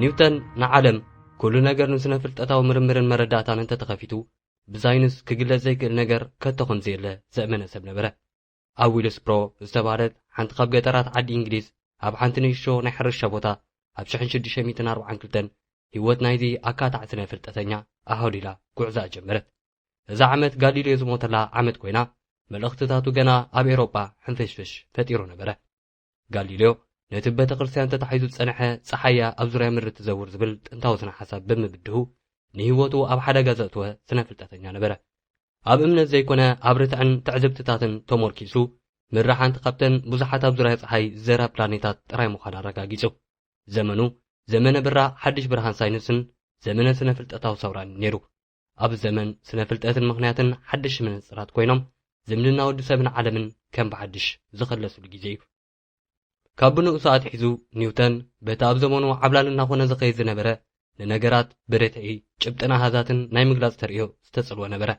ኒውተን ንዓለም ኩሉ ነገር ንስነ ፍልጠታዊ ምርምርን መረዳእታን እንተተኸፊቱ ብሳይንስ ክግለጽ ዘይክእል ነገር ከቶ ከም ዘየለ ዘእመነ ሰብ ነበረ። ኣብ ዊልስፕሮ ዝተባህለት ሓንቲ ካብ ገጠራት ዓዲ እንግሊዝ ኣብ ሓንቲ ንእሽቶ ናይ ሕርሻ ቦታ ኣብ ሽሕን ሽዱሽተ ሚእትን ኣርባዓን ክልተን ህይወት ናይዚ ኣካታዕ ስነ ፍልጠተኛ ኣሃዱላ ጉዕዛ ጀመረት። እዛ ዓመት ጋሊልዮ ዝሞተላ ዓመት ኮይና መልእኽትታቱ ገና ኣብ ኤሮጳ ሕንፍሽፍሽ ፈጢሩ ነበረ። ጋሊልዮ ነቲ ቤተ ክርስቲያን ተታሒዙ ዝጸንሐ ጸሓያ ኣብ ዙርያ ምድሪ ትዘውር ዝብል ጥንታዊ ስነ ሓሳብ ብምብድሁ ንህይወቱ ኣብ ሓደጋ ዘእተወ ስነ ፍልጠተኛ ነበረ። ኣብ እምነት ዘይኮነ ኣብ ርትዕን ትዕዝብትታትን ተሞርኪሱ ምራ ሓንቲ ካብተን ብዙሓት ኣብ ዙርያ ጸሓይ ዝዘራ ፕላኔታት ጥራይ ምዃና ኣረጋጊጹ። ዘመኑ ዘመነ ብራ ሓድሽ ብርሃን ሳይንስን ዘመነ ስነ ፍልጠታዊ ሰውራን ነይሩ። ኣብ ዘመን ስነ ፍልጠትን ምኽንያትን ሓድሽ መነጽራት ኮይኖም ዝምድና ወዲ ሰብን ዓለምን ከም ብሓድሽ ዝኸለሱሉ ግዜ እዩ። ካብ ብንኡሱ ኣትሒዙ ኒውተን በቲ ኣብ ዘመኑ ዓብላል እናኾነ ዝኸይድ ዝነበረ ንነገራት ብርትዒ ጭብጥን ኣሃዛትን ናይ ምግላጽ ተርእዮ ዝተጽልወ ነበረ።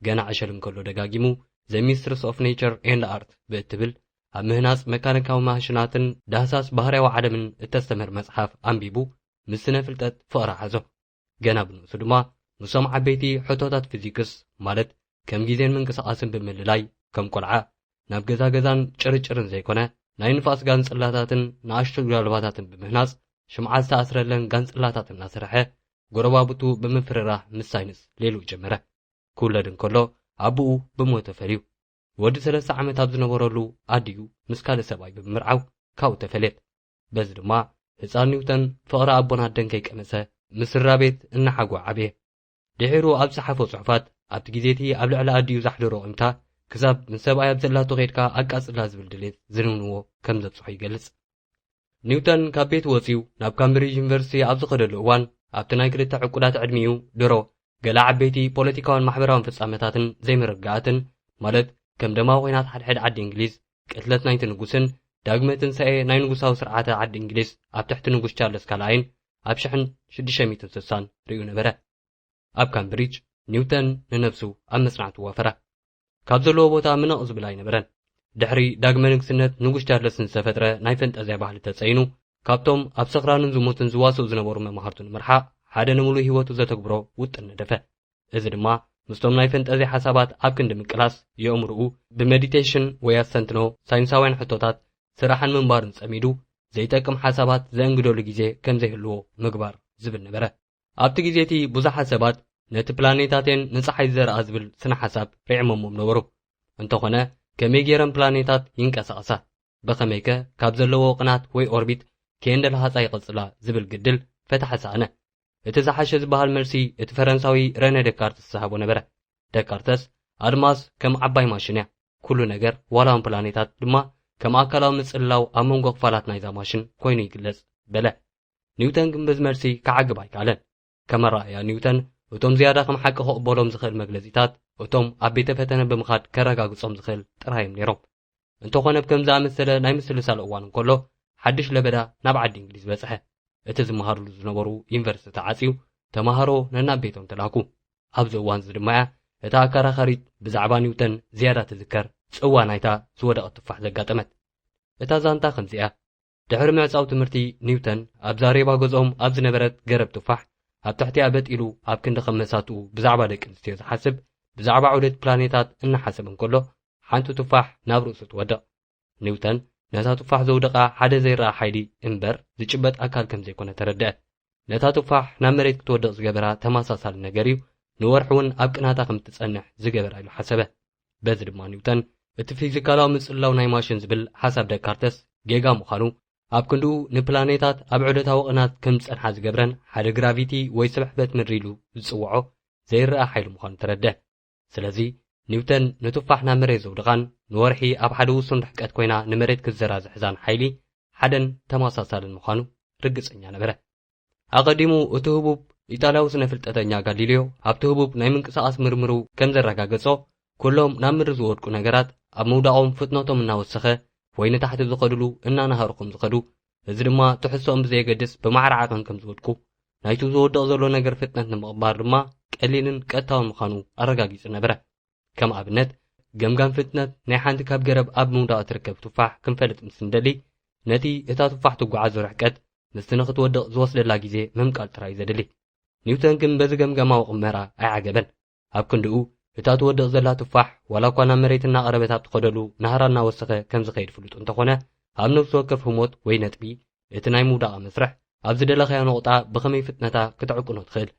ገና ዕሸል እንከሎ ደጋጊሙ The Mysteries of Nature and Art ብእትብል ኣብ ምህናጽ መካኒካዊ ማሽናትን ዳህሳስ ባህርያዊ ዓለምን እተስተምህር መጽሓፍ ኣንቢቡ ምስ ስነ ፍልጠት ፍቕሪ ሓዞ። ገና ብንእሱ ድማ ምስቶም ዓበይቲ ሕቶታት ፊዚክስ ማለት ከም ግዜን ምንቅስቓስን ብምልላይ ከም ቆልዓ ናብ ገዛ ገዛን ጭርጭርን ዘይኮነ ናይ ንፋስ ጋንጽላታትን ንኣሽቱ ጃልባታትን ብምህናጽ ሽምዓ ዝተኣስረለን ጋንጽላታት እናሰርሐ ጎረባብቱ ብምፍርራህ ምስ ሳይንስ ሌሉ ጀመረ። ክውለድ እንከሎ ኣቦኡ ብሞት ተፈልዩ። ወዲ ሰለስተ ዓመት ኣብ ዝነበረሉ ኣዲኡ ምስ ካልእ ሰብኣይ ብምምርዓው ካብኡ ተፈልየት። በዚ ድማ ህፃን ኒውተን ፍቕሪ ኣቦን ኣደን ከይቀመሰ ምስ ስድራ ቤት እናሓጎ ዓብየ። ድሒሩ ኣብ ዝፀሓፎ ፅሑፋት ኣብቲ ግዜ እቲ ኣብ ልዕሊ ኣዲኡ ዘሕደሮ ቂምታ ክሳብ ምስ ሰብኣይ ኣብ ዘላቶ ከይድካ ኣቃፅላ ዝብል ድሌት ዝንውንዎ ከም ዘብፅሖ ይገልፅ። ኒውተን ካብ ቤት ወፂኡ ናብ ካምብሪጅ ዩኒቨርሲቲ ኣብ ዝኸደሉ እዋን ኣብቲ ናይ ክልተ ዕቁዳት ዕድሚኡ ድሮ ገለ ዓበይቲ ፖለቲካውን ማሕበራውን ፍጻመታትን ዘይምርግጋኣትን ማለት ከም ደማዊ ኲናት ሓድሕድ ዓዲ እንግሊዝ፣ ቅትለት ናይቲ ንጉስን ዳግመ ትንሳኤ ናይ ንጉሳዊ ስርዓተ ዓዲ እንግሊዝ ኣብ ትሕቲ ንጉስ ቻርለስ ካልኣይን ኣብ ሽሕን ሽዱሽተ ሚእትን ስሳን ርእዩ ነበረ። ኣብ ካምብሪጅ ኒውተን ንነብሱ ኣብ መጽናዕቱ ዋፈራ። ካብ ዘለዎ ቦታ ምንቕ ዝብል ኣይነበረን። ድሕሪ ዳግመ ንግስነት ንጉስ ቻርለስን ዝተፈጥረ ናይ ፈንጠዝያ ባህሊ ተጸይኑ ካብቶም ኣብ ሰኽራንን ዝሙትን ዝዋስኡ ዝነበሩ መማህርቱ ንምርሓቕ ሓደ ንምሉእ ህይወቱ ዘተግብሮ ውጥን ነደፈ። እዚ ድማ ምስቶም ናይ ፈንጠዝያ ሓሳባት ኣብ ክንዲ ምቅላስ የእምርኡ ብመዲቴሽን ወይ ኣስተንትኖ ሳይንሳውያን ሕቶታት ስራሕን ምንባርን ጸሚዱ ዘይጠቅም ሓሳባት ዘእንግደሉ ግዜ ከም ዘይህልዎ ምግባር ዝብል ነበረ። ኣብቲ ግዜ እቲ ብዙሓት ሰባት ነቲ ፕላኔታቴን ንጸሓይ ዝዘርኣ ዝብል ስነ ሓሳብ ርዒሞሞም ነበሩ። እንተኾነ ከመይ ገይረን ፕላኔታት ይንቀሳቐሳ? ብኸመይከ ካብ ዘለዎ ቅናት ወይ ኦርቢት ከየንደልሃጻ ይቐጽላ ዝብል ግድል ፈታሒ ሰኣነ። እቲ ዝሓሸ ዝበሃል መልሲ እቲ ፈረንሳዊ ረነ ደካርተስ ዝሃቦ ነበረ። ደካርተስ ኣድማስ ከም ዓባይ ማሽን እያ። ኩሉ ነገር ዋላ እውን ፕላኔታት ድማ ከም ኣካላዊ ምጽልላው ኣብ መንጎ ክፋላት ናይዛ ማሽን ኮይኑ ይግለጽ በለ። ኒውተን ግን በዚ መልሲ ክዓግብ ኣይከኣለን። ከም ኣረኣእያ ኒውተን እቶም ዝያዳ ከም ሓቂ ክቕበሎም ዝኽእል መግለጺታት እቶም ኣብ ቤተ ፈተነ ብምኻድ ከረጋግጾም ዝኽእል ጥራይ እዮም ነይሮም። እንተኾነ ብከም ዝኣመሰለ ናይ ምስልሳል እዋን እንከሎ ሓድሽ ለበዳ ናብ ዓዲ እንግሊዝ በጽሐ። እቲ ዝመሃርሉ ዝነበሩ ዩኒቨርሲቲ ተዓጽዩ ተማሃሮ ነናብ ቤቶም ተላኩ። ኣብዚ እዋን እዚ ድማ እያ እታ ኣከራኻሪት ብዛዕባ ኒውተን ዝያዳ ትዝከር ጽዋ ናይታ ዝወደቐት ቱፋሕ ዘጋጠመት። እታ ዛንታ ከምዚ እያ። ድሕሪ ምዕጻው ትምህርቲ ኒውተን ኣብ ዛሬባ ገዝኦም ኣብ ዝነበረት ገረብ ቱፋሕ ኣብ ትሕቲኣ በጥ ኢሉ ኣብ ክንዲ ከም መሳትኡ ብዛዕባ ደቂ ኣንስትዮ ዝሓስብ ብዛዕባ ዑደት ፕላኔታት እናሓሰበ እንከሎ ሓንቲ ቱፋሕ ናብ ርእሱ ትወድቕ። ኒውተን ነታ ቱፋሕ ዘውደቓ ሓደ ዘይረኣ ሓይሊ እምበር ዝጭበጥ ኣካል ከም ዘይኮነ ተረድአ። ነታ ቱፋሕ ናብ መሬት ክትወድቕ ዝገበራ ተመሳሳሊ ነገር እዩ ንወርሒ እውን ኣብ ቅናታ ከም እትጸንሕ ዝገበራ ኢሉ ሓሰበ። በዚ ድማ ኒውተን እቲ ፊዚካላዊ ምጽላው ናይ ማሽን ዝብል ሓሳብ ደካርተስ ጌጋ ምዃኑ ኣብ ክንድኡ ንፕላኔታት ኣብ ዑደታዊ ቅናት ከም ዝጸንሓ ዝገብረን ሓደ ግራቪቲ ወይ ስብሕበት ምድሪ ኢሉ ዝጽውዖ ዘይረኣ ሓይሊ ምዃኑ ተረድአ። ስለዚ ኒውተን ንቱፋሕ ናብ መሬት ዘውድቓን ንወርሒ ኣብ ሓደ ውሱን ርሕቀት ኮይና ንመሬት ክትዘራ ዝሕዛን ሓይሊ ሓደን ተመሳሳልን ምዃኑ ርግጸኛ ነበረ። ኣቐዲሙ እቲ ህቡብ ኢጣልያዊ ስነ ፍልጠተኛ ጋሊልዮ ኣብቲ ህቡብ ናይ ምንቅስቓስ ምርምሩ ከም ዘረጋገጾ ኩሎም ናብ ምድሪ ዝወድቁ ነገራት ኣብ ምውዳቖም ፍጥነቶም እናወሰኸ ወይ ንታሕቲ ዝኸድሉ እናናሃሩ ከም ዝኸዱ፣ እዚ ድማ ትሕዝቶኦም ብዘየገድስ ብማዕረ ዓቐን ከም ዝወድቁ፣ ናይቲ ዝወድቕ ዘሎ ነገር ፍጥነት ንምቕባር ድማ ቀሊልን ቀጥታውን ምዃኑ ኣረጋጊጹ ነበረ። ከም ኣብነት ገምጋም ፍጥነት ናይ ሓንቲ ካብ ገረብ ኣብ ምውዳቕ እትርከብ ቱፋሕ ክንፈልጥ ምስ እንደሊ ነቲ እታ ቱፋሕ ትጓዓዞ ርሕቀት ምስቲ ንኽትወድቕ ዝወስደላ ግዜ ምምቃል ጥራይ ዘድሊ። ኒውተን ግን በዚ ገምገማዊ ቅመራ ኣይዓገበን። ኣብ ክንድኡ፣ እታ ትወድቕ ዘላ ትፋሕ፣ ዋላ እኳ ናብ መሬት እናቐረበት ኣብ ትኸደሉ ናህራ እናወሰኸ ከም ዝኸይድ ፍሉጥ እንተኾነ፣ ኣብ ነፍሲ ወከፍ ህሞት ወይ ነጥቢ፣ እቲ ናይ ምውዳቓ መስርሕ፣ ኣብ ዝደለኻዮ ነቑጣ ብኸመይ ፍጥነታ ክትዕቅኖ ትኽእል?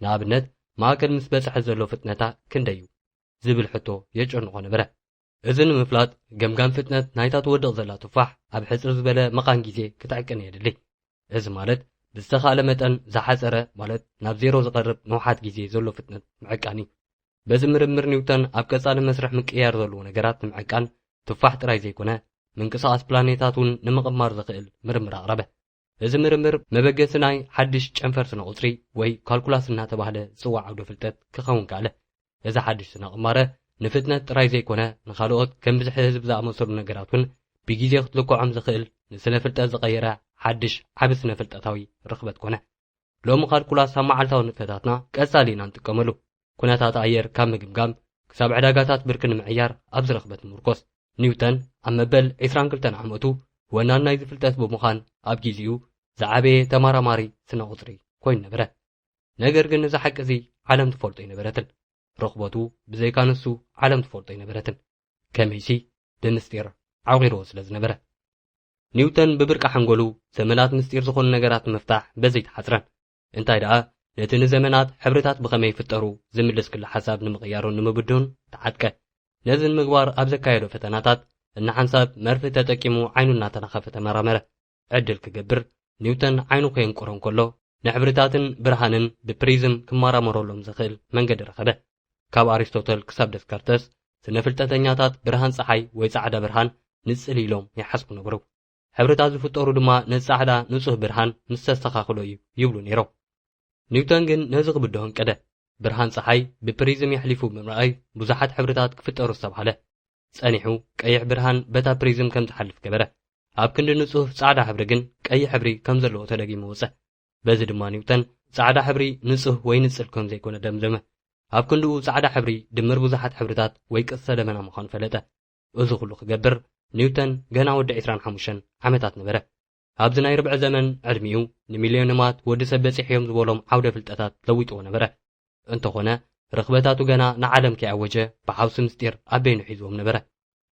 ንኣብነት፣ ማእከል ምስ በጽሐ ዘሎ ፍጥነታ ክንደይ እዩ? ዝብል ሕቶ የጨንቖ ነበረ። እዚ ንምፍላጥ፣ ገምጋም ፍጥነት ናይታ ትወድቕ ዘላ ቱፋሕ ኣብ ሕጽር ዝበለ መቓን ግዜ ክትዕቅን የድሊ። እዚ ማለት፣ ብዝተኻእለ መጠን ዝሓጸረ፣ ማለት ናብ ዜሮ ዝቐርብ ንውሓት ግዜ ዘሎ ፍጥነት ምዕቃን እዩ። በዚ ምርምር ኒውተን ኣብ ቀጻሊ መስርሕ ምቅይያር ዘለዎ ነገራት ንምዕቃን ቱፋሕ ጥራይ ዘይኮነ፣ ምንቅስቓስ ፕላኔታት እውን ንምቕማር ዘኽእል ምርምር ኣቕረበ። እዚ ምርምር መበገሲ ናይ ሓድሽ ጨንፈር ስነ ቁጽሪ ወይ ካልኩላስ እናተባህለ ዝጽዋዕ ዓውደ ፍልጠት ክኸውን ከኣለ። እዚ ሓድሽ ስነ ቅማረ ንፍጥነት ጥራይ ዘይኮነ ንኻልኦት ከም ብዝሒ ህዝቢ ዝኣመሰሉ ነገራት እውን ብግዜ ክትልክዖም ዝኽእል ንስነ ፍልጠት ዝቐየረ ሓድሽ ዓቢ ስነ ፍልጠታዊ ርኽበት ኮነ። ሎሚ ካልኩላስ ኣብ መዓልታዊ ንጥፈታትና ቀጻሊ ኢና ንጥቀመሉ። ኩነታት ኣየር ካብ ምግምጋም ክሳብ ዕዳጋታት ብርኪ ንምዕያር ኣብ ዝረኽበት ምርኮስ። ኒውተን ኣብ መበል ዕስራን ክልተን ዓመቱ ወናን ናይዚ ፍልጠት ብምዃን ኣብ ግዜኡ ዝዓበየ ተመራማሪ ስነ ቁጽሪ ኮይኑ ነበረ። ነገር ግን እዚ ሓቂ እዚ ዓለም ትፈልጦ ኣይነበረትን። ርኽበቱ ብዘይካ ንሱ ዓለም ትፈልጦ ኣይነበረትን። ከመይሲ ብምስጢር ዓቑርዎ ስለ ዝነበረ። ኒውተን ብብርቂ ሓንጎሉ ዘመናት ምስጢር ዝኾኑ ነገራት ንምፍታሕ በዚ ኣይተሓጽረን። እንታይ ደኣ፣ ነቲ ንዘመናት ሕብርታት ብኸመይ ይፍጠሩ ዝምልስ ክሊ ሓሳብ ንምቕያሩን ንምብድሁን ተዓጥቀ። ነዚ ንምግባር ኣብ ዘካየዶ ፈተናታት፣ እንሓንሳብ መርፍእ ተጠቂሙ ዓይኑ እናተናኸፈ ተመራመረ። ዕድል ክገብር፣ ኒውተን ዓይኑ ከየንቁሮ እንከሎ፣ ንሕብርታትን ብርሃንን ብፕሪዝም ክመራመረሎም ዝኽእል መንገዲ ረኸበ። ካብ ኣሪስቶተል ክሳብ ደስካርተስ፣ ስነ ፍልጠተኛታት ብርሃን ጸሓይ ወይ ጻዕዳ ብርሃን ንጽል ኢሎም ይሓስቡ ነበሩ። ሕብርታት ዝፍጠሩ ድማ ነቲ ጻዕዳ ንጹህ ብርሃን ምስ ተስተኻኽሎ እዩ ይብሉ ነይሮም። ኒውተን ግን ነዚ ክብድሆ እንቀደ። ብርሃን ጸሓይ ብፕሪዝም የሕሊፉ ብምርኣይ ብዙሓት ሕብርታት ክፍጠሩ ዝተባህለ። ጸኒሑ ቀይሕ ብርሃን በታ ፕሪዝም ከም ዝሓልፍ ገበረ። ኣብ ክንዲ ንጹህ ጻዕዳ ሕብሪ ግን ቀይሕ ሕብሪ ከም ዘለዎ ተደጊሙ ወጸ። በዚ ድማ ኒውተን ጻዕዳ ሕብሪ ንጹህ ወይ ንጽል ከም ዘይኮነ ደምደመ። ኣብ ክንድኡ ጻዕዳ ሕብሪ ድምር ብዙሓት ሕብርታት ወይ ቅስተ ደመና ምዃኑ ፈለጠ። እዚ ኩሉ ክገብር ኒውተን ገና ወዲ ዕስራን ሓሙሽተን ዓመታት ነበረ። ኣብዚ ናይ ርብዒ ዘመን ዕድሚኡ ንሚልዮንማት ወዲ ሰብ በጺሕዮም ዝበሎም ዓውደ ፍልጠታት ለዊጥዎ ነበረ። እንተኾነ፣ ርኽበታቱ ገና ንዓለም ከይኣወጀ ብሓውሲ ምስጢር ኣብ በይኑ ሒዝዎም ነበረ።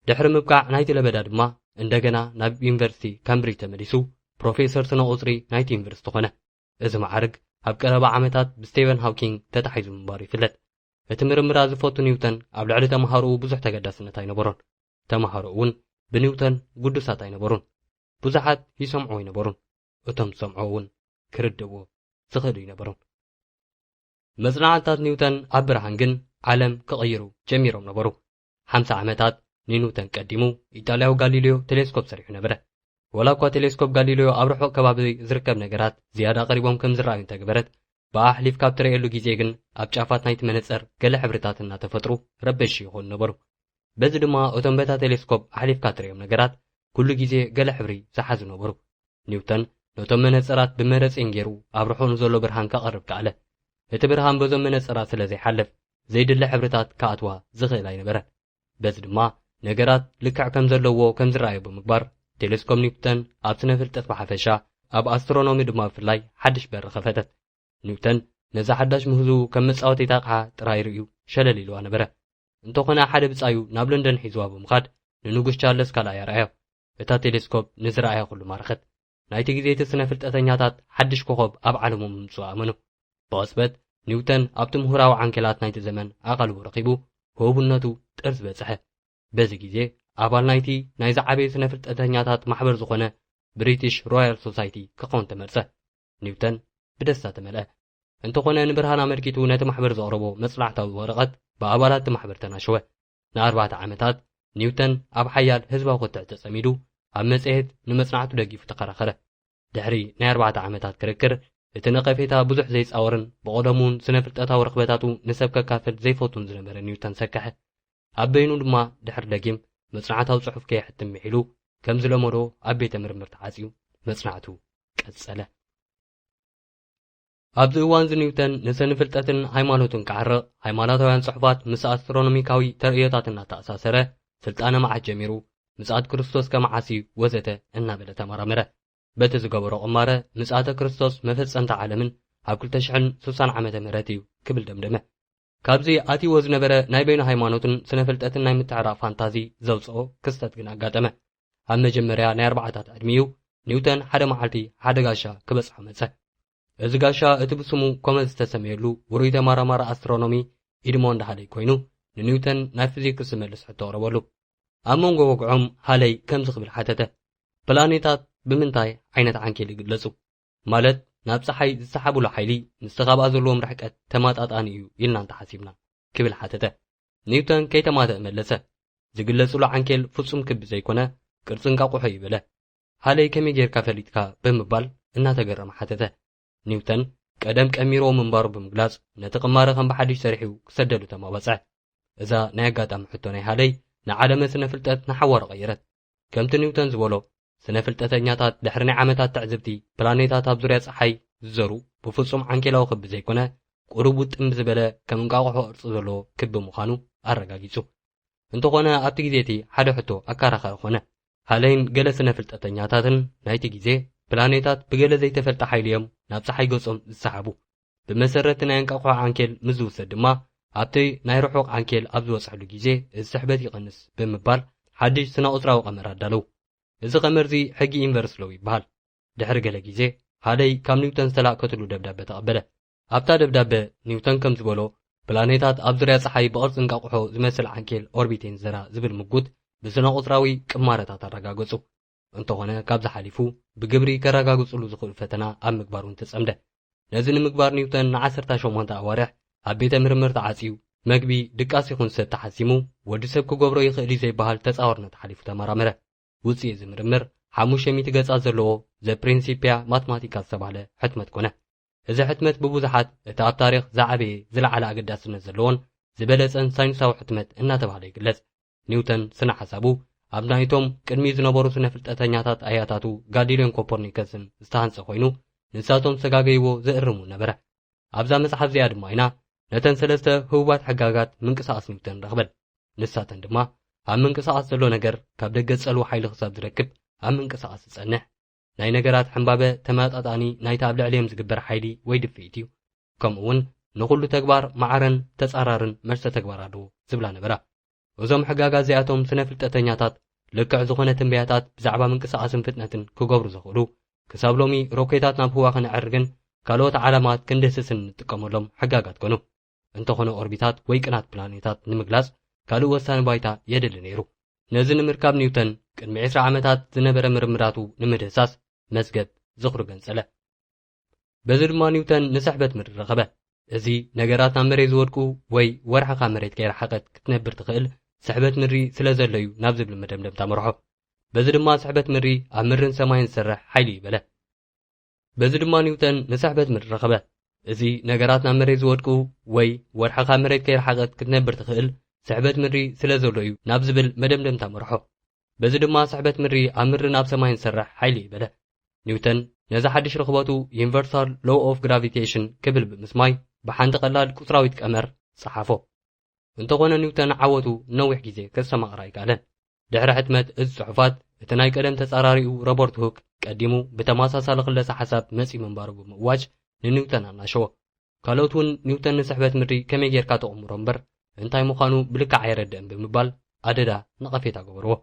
ድሕሪ ምብቃዕ ናይቲ ለበዳ ድማ እንደገና ናብ ዩኒቨርሲቲ ካምብሪጅ ተመሊሱ ፕሮፌሰር ስነ ቁጽሪ ናይቲ ዩኒቨርሲቲ ኾነ። እዚ መዓርግ ኣብ ቀረባ ዓመታት ብስቴቨን ሃውኪንግ ተታሒዙ ምንባሩ ይፍለጥ። እቲ ምርምራ ዝፈቱ ኒውተን ኣብ ልዕሊ ተምሃሮኡ ብዙሕ ተገዳስነት ኣይነበሮን። ተምሃሮ እውን ብኒውተን ግዱሳት ኣይነበሩን። ብዙሓት ይሰምዑ ኣይነበሩን። እቶም ዝሰምዑ እውን ክርድእዎ ዝኽእሉ ኣይነበሩን። መጽናዕትታት ኒውተን ኣብ ብርሃን ግን ዓለም ክቕይሩ ጀሚሮም ነበሩ። ሓምሳ ዓመታት ንኒውተን ቀዲሙ፣ ኢጣልያዊ ጋሊልዮ ቴሌስኮፕ ሰሪሑ ነበረ። ወላ እኳ ቴሌስኮፕ ጋሊልዮ ኣብ ርሑቕ ከባቢ ዝርከብ ነገራት ዝያዳ ቀሪቦም ከም ዝረኣዩ እንተገበረት፣ ብኣሕሊፍካ ኣብ ትርእየሉ ግዜ ግን ኣብ ጫፋት ናይቲ መነጸር ገለ ሕብርታት እናተፈጥሩ ረበሺ ይኾኑ ነበሩ። በዚ ድማ እቶም በታ ቴሌስኮፕ ኣሕሊፍካ ትርእዮም ነገራት ኩሉ ግዜ ገለ ሕብሪ ዝሓዙ ነበሩ። ኒውተን ነቶም መነጸራት ብመረጺን ገይሩ ኣብ ርሑቕ ንዘሎ ብርሃን ከቐርብ ከኣለ። እቲ ብርሃን በዞም መነጸራት ስለ ዘይሓልፍ፣ ዘይድለ ሕብርታት ክኣትዋ ዝኽእል ኣይነበረን። በዚ ድማ ነገራት ልክዕ ከም ዘለዎ ከም ዝረኣዮ ብምግባር፣ ቴሌስኮፕ ኒውተን ኣብ ስነ ፍልጠት ብሓፈሻ፣ ኣብ ኣስትሮኖሚ ድማ ብፍላይ ሓድሽ በሪ ከፈተት። ኒውተን ነዛ ሓዳሽ ምህዝኡ ከም መጻወቲት ኣቕሓ ጥራይ ርእዩ ሸለል ኢልዋ ነበረ። እንተኾነ ሓደ ብጻዩ ናብ ለንደን ሒዝዋ ብምኻድ ንንጉስ ቻርለስ ካልኣይ ኣርኣዮ። እታ ቴሌስኮፕ ንዝረኣያ ኩሉ ማረኸት። ናይቲ ግዜ እቲ ስነ ፍልጠተኛታት ሓድሽ ኮኾብ ኣብ ዓለሞም ምምጽኡ ኣመኑ። ብቕጽበት ኒውተን ኣብቲ ምሁራዊ ዓንኬላት ናይቲ ዘመን ኣቓልቦ ረኺቡ ህቡብነቱ ጥርዚ በጽሐ። በዚ ግዜ ኣባል ናይቲ ናይ ዝዓበየ ስነ ፍልጠተኛታት ማሕበር ዝኾነ ብሪቲሽ ሮያል ሶሳይቲ ክኸውን ተመርጸ። ኒውተን ብደስታ ተመልአ። እንተኾነ ንብርሃን ኣመልኪቱ ነቲ ማሕበር ዘቕረቦ መጽናዕታዊ ወረቐት ብኣባላት እቲ ማሕበር ተናሸወ። ንኣርባዕተ ዓመታት ኒውተን ኣብ ሓያል ህዝባዊ ክትዕ ተጸሚዱ ኣብ መጽሔት ንመጽናዕቱ ደጊፉ ተኸራኸረ። ድሕሪ ናይ ኣርባዕተ ዓመታት ክርክር፣ እቲ ነቐፌታ ብዙሕ ዘይጻወርን ብቐደሙ እውን ስነ ፍልጠታዊ ርኽበታቱ ንሰብ ከካፍል ዘይፈቱን ዝነበረ ኒውተን ሰከሐ። ኣብ በይኑ ድማ ድሕሪ ደጊም መጽናዕታዊ ጽሑፍ ከየሕትም ምሒሉ፣ ከም ዝለመዶ ኣብ ቤተ ምርምር ተዓጽዩ መጽናዕቱ ቀጸለ። ኣብዚ እዋን እዚ ኒውተን ንስነ ፍልጠትን ሃይማኖትን ክዓርቕ፣ ሃይማኖታውያን ጽሑፋት ምስ ኣስትሮኖሚካዊ ተርእዮታት እናተኣሳሰረ፣ ስልጣነ መዓስ ጀሚሩ፣ ምጽኣት ክርስቶስ ከ መዓስ እዩ ወዘተ እናበለ ተመራመረ። በቲ ዝገበሮ ቅማረ ምጽኣተ ክርስቶስ መፈጸምታ ዓለምን ኣብ ክልተ ሽሕን ስሳን ዓመተ ምህረት እዩ ክብል ደምደመ። ካብዚ ኣትይዎ ዝነበረ ናይ በይኑ ሃይማኖትን ስነ ፍልጠትን ናይ ምትዕራቕ ፋንታዚ ዘውጽኦ ክስተት ግን ኣጋጠመ። ኣብ መጀመርያ ናይ ኣርባዓታት ዕድሚኡ ኒውተን ሓደ መዓልቲ ሓደ ጋሻ ክበጽሖ መጸ። እዚ ጋሻ እቲ ብስሙ ኮመት ዝተሰመየሉ ውሩይ ተመራማሪ ኣስትሮኖሚ ኢድሞንድ ሃለይ ኮይኑ ንኒውተን ናይ ፊዚክስ ዝመልስ ሕቶ ኣቕረበሉ። ኣብ መንጎ ወግዖም ሃለይ ከምዚ ክብል ሓተተ፣ ፕላኔታት ብምንታይ ዓይነት ዓንኬል ይግለጹ? ማለት ናብ ጸሓይ ዝሰሓቡሉ ሓይሊ ምስቲ ካብኣ ዘለዎም ርሕቀት ተማጣጣኒ እዩ ኢልና እንተሓሲብና ክብል ሓተተ። ኒውተን ከይተማተእ መለሰ፣ ዝግለጽሉ ዓንኬል ፍጹም ክቢ ዘይኮነ ቅርጺ እንቃቑሖ እዩ በለ። ሃለይ ከመይ ጌርካ ፈሊጥካ ብምባል እናተገረመ ሓተተ። ኒውተን ቀደም ቀሚርዎ ምንባሩ ብምግላጽ ነቲ ቅማረ ከም ብሓድሽ ሰሪሑ ክሰደሉ ተማባጽዐ። እዛ ናይ ኣጋጣሚ ሕቶ ናይ ሃለይ ንዓለመ ስነ ፍልጠት ንሓዋሩ ቀየረት። ከምቲ ኒውተን ዝበሎ ስነ ፍልጠተኛታት ድሕሪ ናይ ዓመታት ትዕዝብቲ ፕላኔታት ኣብ ዙርያ ጸሓይ ዝዘሩ ብፍጹም ዓንኬላዊ ክቢ ዘይኮነ ቁሩብ ውጥም ዝበለ ከም እንቃቑሖ ቅርጺ ዘለዎ ክቢ ምዃኑ ኣረጋጊጹ። እንተኾነ ኣብቲ ግዜ እቲ ሓደ ሕቶ ኣከራኻሪ ኾነ። ሃለይን ገለ ስነ ፍልጠተኛታትን ናይቲ ግዜ ፕላኔታት ብገለ ዘይተፈልጠ ሓይሊ እዮም ናብ ጸሓይ ገጾም ዝሰሓቡ። ብመሰረት ናይ እንቃቑሖ ዓንኬል ምስ ዝውሰድ ድማ ኣብቲ ናይ ርሑቕ ዓንኬል ኣብ ዝበጽሕሉ ግዜ እዚ ስሕበት ይቐንስ ብምባል ሓድሽ ስነ ቁጽራዊ ቀመር ኣዳለዉ። እዚ ቀመር እዚ ሕጊ ኢንቨርስ ሎው ይበሃል። ድሕሪ ገለ ግዜ ሃለይ ካብ ኒውተን ዝተላእከትሉ ደብዳበ ተቐበለ። ኣብታ ደብዳበ ኒውተን ከም ዝበሎ ፕላኔታት ኣብ ዙርያ ጸሓይ ብቕርጺ እንቃቑሖ ዝመስል ዓንኬል ኦርቢት እየን ዝዘራ ዝብል ምጉት ብስነ ቁጽራዊ ቅማረታት ኣረጋገጹ። እንተኾነ ካብዚ ሓሊፉ ብግብሪ ከረጋግጽሉ ዝኽእሉ ፈተና ኣብ ምግባር እውን ተጸምደ። ነዚ ንምግባር ኒውተን ንዓሰርተ ሸሞንተ ኣዋርሕ ኣብ ቤተ ምርምር ተዓጽዩ፣ መግቢ፣ ድቃስ ይኹን ሰቲ ሓሲሙ፣ ወዲ ሰብ ክገብሮ ይኽእል እዩ ዘይበሃል ተጻዋርነት ሓሊፉ ተመራመረ። ውጽኢት እዚ ምርምር ሓሙሽተ ሚእቲ ገጻት ዘለዎ ዘ ፕሪንሲፕያ ማትማቲካ ዝተባህለ ሕትመት ኮነ። እዚ ሕትመት ብብዙሓት እቲ ኣብ ታሪኽ ዝዓበየ ዝለዓለ ኣገዳስነት ዘለዎን ዝበለጸን ሳይንሳዊ ሕትመት እናተባህለ ይግለጽ። ኒውተን ስነ ሓሳቡ ኣብ ናይቶም ቅድሚ ዝነበሩ ስነ ፍልጠተኛታት ኣያታቱ ጋሊሌዮን ኮፐርኒከስን ዝተሃንጸ ኮይኑ ንሳቶም ዝተጋገይዎ ዘእርሙ ነበረ። ኣብዛ መጽሓፍ እዚኣ ድማ ኢና ነተን ሰለስተ ህቡባት ሕጋጋት ምንቅስቓስ ኒውተን ንረኽበን። ንሳተን ድማ ኣብ ምንቅስቓስ ዘሎ ነገር ካብ ደገ ዝጸልዎ ሓይሊ ክሳብ ዝረክብ ኣብ ምንቅስቓስ ዝጸንሕ፣ ናይ ነገራት ሕምባበ ተመጣጣኒ ናይቲ ኣብ ልዕሊኦም ዝግበር ሓይሊ ወይ ድፍኢት እዩ። ከምኡ እውን ንኹሉ ተግባር ማዕረን ተጻራርን መልሰ ተግባር ኣለዎ ዝብላ ነበራ። እዞም ሕጋጋት እዚኣቶም ስነ ፍልጠተኛታት ልክዕ ዝኾነ ትንበያታት ብዛዕባ ምንቅስቓስን ፍጥነትን ክገብሩ ዘኽእሉ፣ ክሳብ ሎሚ ሮኬታት ናብ ህዋ ክነዕርግን ካልኦት ዓላማት ክንድህስስን እንጥቀመሎም ሕጋጋት ኮኑ። እንተኾነ ኦርቢታት ወይ ቅናት ፕላኔታት ንምግላጽ ካልእ ወሳኒ ባይታ የድሊ ነይሩ። ነዚ ንምርካብ ኒውተን ቅድሚ ዕስራ ዓመታት ዝነበረ ምርምራቱ ንምድህሳስ መዝገብ ዝኽሩ ገንጸለ። በዚ ድማ ኒውተን ንስሕበት ምድሪ ረኸበ። እዚ ነገራት ናብ መሬት ዝወድቁ ወይ ወርሒ ካብ መሬት ከይረሓቐት ክትነብር ትኽእል ስሕበት ምድሪ ስለ ዘሎ እዩ ናብ ዝብል መደምደምታ መርሖ። በዚ ድማ ስሕበት ምድሪ ኣብ ምድርን ሰማይን ዝሰርሕ ሓይሊ እዩ በለ። በዚ ድማ ኒውተን ንስሕበት ምድሪ ረኸበ። እዚ ነገራት ናብ መሬት ዝወድቁ ወይ ወርሒ ካብ መሬት ከይረሓቐት ክትነብር ትኽእል ስሕበት ምድሪ ስለ ዘሎ እዩ ናብ ዝብል መደምደምታ መርሖ። በዚ ድማ ስሕበት ምድሪ ኣብ ምድርን ኣብ ሰማይን ዝሰርሕ ሓይሊ እዩ በለ። ኒውተን ነዚ ሓድሽ ርኽበቱ ዩኒቨርሳል ሎው ኦፍ ግራቪቴሽን ክብል ብምስማይ ብሓንቲ ቀላል ቁጽራዊት ቀመር ጸሓፎ። እንተኾነ ኒውተን ዓወቱ ነዊሕ ግዜ ከስተማቕር ኣይከኣለን። ድሕሪ ሕትመት እዚ ጽሑፋት እቲ ናይ ቀደም ተጻራሪኡ ሮበርት ሁክ ቀዲሙ ብተመሳሳሊ ክለሰ ሓሳብ መጺኡ ምንባሩ ብምእዋጅ ንኒውተን ኣናሸዎ። ካልኦት እውን ኒውተን ንስሕበት ምድሪ ከመይ ጌርካ ተቕምሮ እምበር እንታይ ምዃኑ ብልክዕ ኣይረድእን ብምባል ኣደዳ ነቐፌታ ገበርዎ።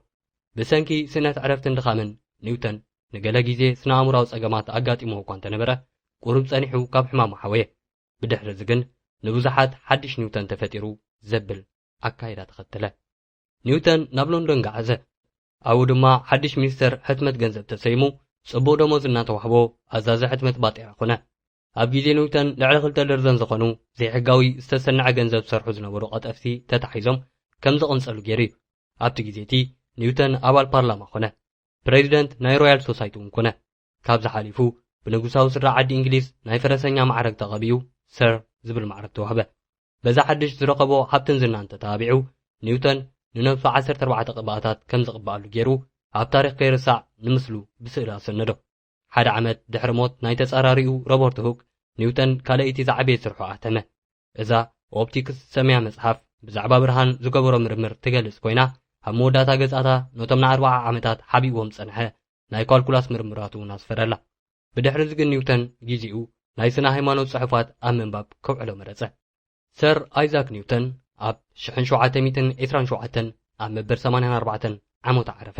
ብሰንኪ ስእነት ዕረፍትን ድኻምን ኒውተን ንገለ ግዜ ስነ ኣእምራዊ ጸገማት ኣጋጢምዎ እኳ እንተነበረ ቁሩብ ጸኒሑ ካብ ሕማሙ ሓወየ። ብድሕሪ እዚ ግን ንብዙሓት ሓድሽ ኒውተን ተፈጢሩ ዘብል ኣካይዳ ተኸተለ። ኒውተን ናብ ሎንዶን ገዓዘ። ኣብኡ ድማ ሓድሽ ሚኒስተር ሕትመት ገንዘብ ተሰይሙ ጽቡቕ ደሞዝ እናተዋህቦ ኣዛዚ ሕትመት ባጤራ ኮነ። ኣብ ግዜ ኒውተን ልዕሊ ክልተ ደርዘን ዝኾኑ ዘይሕጋዊ ዝተሰንዐ ገንዘብ ዝሰርሑ ዝነበሩ ቀጠፍቲ ተታሒዞም ከም ዝቕንጸሉ ገይሩ እዩ። ኣብቲ ግዜ እቲ ኒውተን ኣባል ፓርላማ ኮነ። ፕሬዚደንት ናይ ሮያል ሶሳይቲ እውን ኮነ። ካብዚ ሓሊፉ ብንጉሳዊ ስድራ ዓዲ እንግሊዝ ናይ ፈረሰኛ ማዕረግ ተቐቢኡ ሰር ዝብል ማዕረግ ተዋህበ። በዛ ሓድሽ ዝረኸቦ ሃብትን ዝናን ተተባቢዑ ኒውተን ንነብሱ ዓሰርተ ኣርባዕተ ቅብኣታት ከም ዝቕብኣሉ ገይሩ ኣብ ታሪኽ ከይርሳዕ ንምስሉ ብስእሊ ኣሰነዶ። ሓደ ዓመት ድሕሪ ሞት ናይ ተጻራሪኡ ሮበርት ሁክ ኒውተን ካልኣይቲ ዝዓበየ ስርሑ ኣተመ። እዛ ኦፕቲክስ ዝሰምያ መጽሓፍ ብዛዕባ ብርሃን ዝገበሮ ምርምር ትገልጽ ኮይና ኣብ መወዳእታ ገጻታ ነቶም ንኣርብዓ ዓመታት ሓቢእዎም ዝጸንሐ ናይ ካልኩላስ ምርምራቱ እውን ኣስፈረላ። ብድሕሪ እዚ ግን ኒውተን ግዜኡ ናይ ስነ ሃይማኖት ጽሑፋት ኣብ ምንባብ ከውዕሎ መረጸ። ሰር ኣይዛክ ኒውተን ኣብ ሽሕን ሸውዓተ ሚእትን ዕስራን ሸውዓተን ኣብ መበል ሰማንያን ኣርባዕተን ዓመቱ ዓረፈ።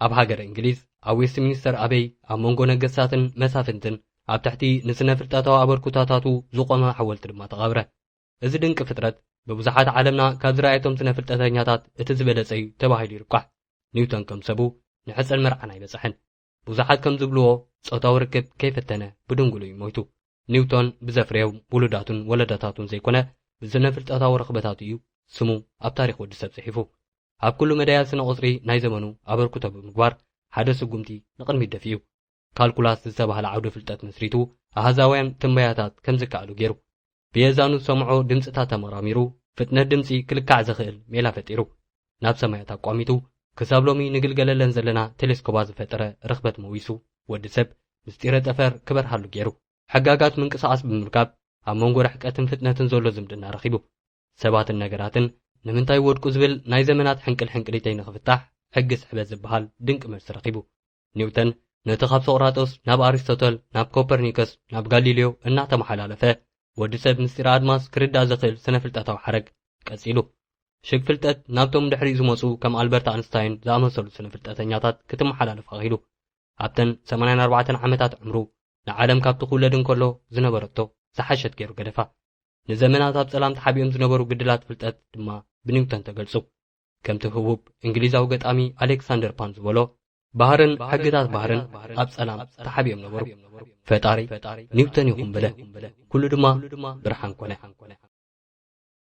ኣብ ሃገረ እንግሊዝ ኣብ ዌስትሚኒስተር ኣበይ ኣብ መንጎ ነገስታትን መሳፍንትን ኣብ ትሕቲ ንስነ ፍልጠታዊ ኣበርክቶታቱ ዝቖመ ሓወልቲ ድማ ተቐብረ። እዚ ድንቂ ፍጥረት ብብዙሓት ዓለምና ካብ ዝረኣየቶም ስነ ፍልጠተኛታት እቲ ዝበለጸ እዩ ተባሂሉ ይርቋሕ። ኒውተን ከም ሰቡ ንሕጸን መርዓን ኣይበጽሐን። ብዙሓት ከም ዝብልዎ ጾታዊ ርክብ ከይፈተነ ብድንግሉ እዩ ሞይቱ። ኒውቶን ብዘፍረዮም ውሉዳቱን ወለዳታቱን ዘይኮነ ብስነ ፍልጠታዊ ረኽበታቱ እዩ ስሙ ኣብ ታሪኽ ወዲ ሰብ ጽሒፉ። ኣብ ኩሉ መዳያት ስነ ቁጽሪ ናይ ዘመኑ ኣበርክቶ ብምግባር ሓደ ስጉምቲ ንቕድሚት ደፊኡ። ካልኩላስ ዝተባህለ ዓውደ ፍልጠት መስሪቱ ኣሃዛውያን ትንበያታት ከም ዝከኣሉ ገይሩ። ብየዛኑ ዝሰምዖ ድምፅታት ተመራሚሩ ፍጥነት ድምፂ ክልካዕ ዘኽእል ሜላ ፈጢሩ። ናብ ሰማያት ኣቋሚቱ ክሳብ ሎሚ ንግልገለለን ዘለና ቴሌስኮባት ዝፈጠረ ርኽበት መዊሱ ወዲ ሰብ ምስጢረ ጠፈር ክበርሃሉ ገይሩ። ሕጋጋት ምንቅስቓስ ብምርካብ ኣብ መንጎ ርሕቀትን ፍጥነትን ዘሎ ዝምድና ረኺቡ። ሰባትን ነገራትን ንምንታይ ወድቁ ዝብል ናይ ዘመናት ሕንቅል ሕንቅሊተይ ንኽፍታሕ ሕጊ ስሕበት ዝበሃል ድንቂ መልሲ ረኺቡ። ኒውተን ነቲ ካብ ሶቅራጦስ ናብ ኣሪስቶተል ናብ ኮፐርኒከስ ናብ ጋሊልዮ እናተመሓላለፈ ወዲ ሰብ ምስጢር ኣድማስ ክርዳእ ዘኽእል ስነ ፍልጠታዊ ሓረግ ቀጺሉ። ሽግ ፍልጠት ናብቶም ድሕሪኡ ዝመጹ ከም ኣልበርት ኣንስታይን ዝኣመሰሉ ስነ ፍልጠተኛታት ክትመሓላለፍ ኣኽኢሉ። ኣብተን ሰማንያን ኣርባዕተን ዓመታት ዕምሩ ንዓለም ካብ ትኹለድ እንከሎ ዝነበረቶ ዝሓሸት ገይሩ ገደፋ። ንዘመናት ኣብ ጸላም ተሓቢኦም ዝነበሩ ግድላት ፍልጠት ድማ ብኒውተን ተገልጹ። ከምቲ ህቡብ እንግሊዛዊ ገጣሚ ኣሌክሳንደር ፓን ዝበሎ፣ ባህርን ሕግታት ባህርን ኣብ ጸላም ተሓቢኦም ነበሩ። ፈጣሪ ኒውተን ይኹን በለ፣ ኩሉ ድማ ብርሃን ኮነ።